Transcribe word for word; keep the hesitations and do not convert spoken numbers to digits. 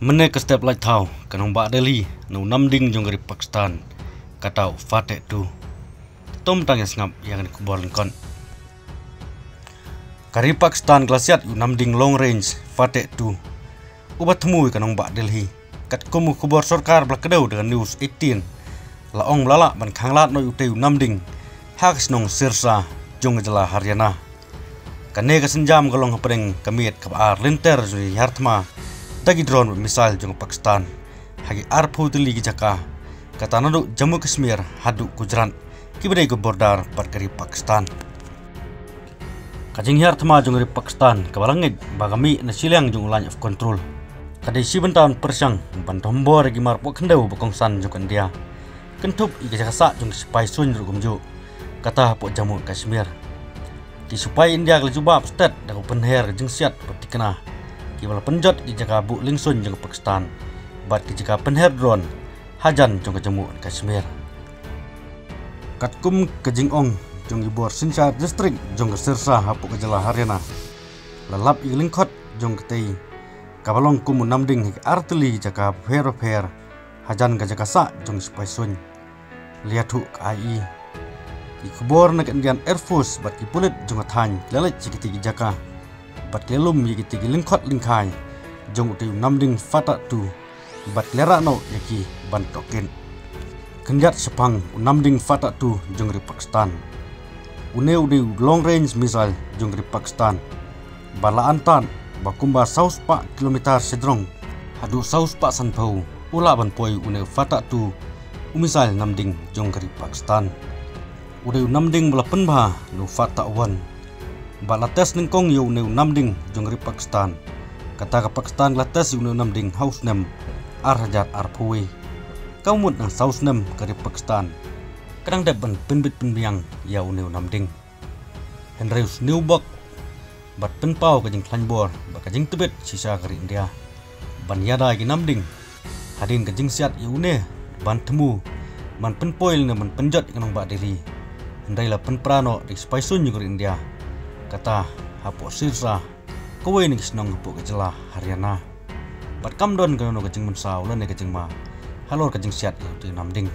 Mynne ka step lait thaw ka nongbah Delhi na u namding jong ka ri Pakistan, kata u Fateh two. Tom tang ïa sngap ïa kane ka khubor lyngkot. Ka ri Pakistan ka la siat ïa u namding long range Fateh two uba thmu ïa ka nongbah Delhi. Katkum u khubor sorkar ba la kdew da ka News eighteen, la ong ba la lah ban khanglad noh ïa utei u namding ha ka shnong Sirsa jong ka jylla Haryana. Kane ka sienjam ka long hapdeng ka miet kaba ar lynter jong ka jinghiar thma da ki drone bad missile jong ka Pakistan ha ki arphew tylli ki jaka, kata naduh Jammu Kashmir haduh Gujarat, kiba dei ka border bad ka ri Pakistan. Ka jinghiar thma jong ka ri Pakistan kaba la ngeit ba ka mih na shiliang jong u Line of Control ka dei shi bynta ban pyrshang ban thombor ïa ki marpoh khyndew ba kongsan jong ka India, kynthup ïa ka jaka sah jong ki sipai suiñ ruh kumjuh, kata hapoh Jammu Kashmir. Ki sipai India ki la jubab stet da kaba pynher ka jingsiat ba thikna, kiba la pynjot ïa ki jaka buh lieng suiñ jong ka Pakistan bad ki jaka pynher drone hajan jong ka Jammu Kashmir. Katkum ka jingong jong ki bor synshar district jong ka Sirsa hapoh ka jylla Haryana, la lap ïa ka lyngkhot jong katei kaba long kum u namding ha ki artylli ki jaka bapher bapher hajan ka jaka sah jong ki sipai suiñ. La ïathuh ka I E, ki khubor na ka Indian Air Force bad ki pulit jong ka thaiñ ki la leit sha kitei ki jaka bad ki la lum ïa kitei ki lyngkhot lyngkhai jong utei u namding Fateh two bad ki la rah noh ïa ki ban tohkit. Khyndiat shaphang u namding Fateh two jong ka ri Pakistan, une u dei u long range missile jong ka ri Pakistan ba la antad ba kumba saw spah kilometer shajrong haduh saw spah sanphew u lah ban poi une u Fateh two, u missile namding jong ka ri Pakistan. U dei u namding ba la pynbha na u Fateh one bad la test nyngkong ïa une u namding jong ka ri Pakistan. Kata ka Pakistan ka la test ïa une u namding ha u snem ar hajar arphew wei. Ka mut nang saw snem ka ri Pakistan ka dang dep ban pynbit pynbiang ïa une u namding. Hynrei u sniew bok bad pynpaw ka jingkhlaiñ bor bad ka jingtbit shisha ka ri India ban ïada ïa ki namding hadien ka jingsiat ïa une ban thmu ban pynpoi lane ban pynjot ïa ka nongbah Delhi. Hynrei la pynpra noh da ki sipai suiñ jong ka ri India, kata hapoh Sirsa, kawei na ki shnong hapoh ka jylla Haryana. Bad kam don kano kano ka jingmynsaw lane ka jingma halor ka jingsiat ïa utei u namding.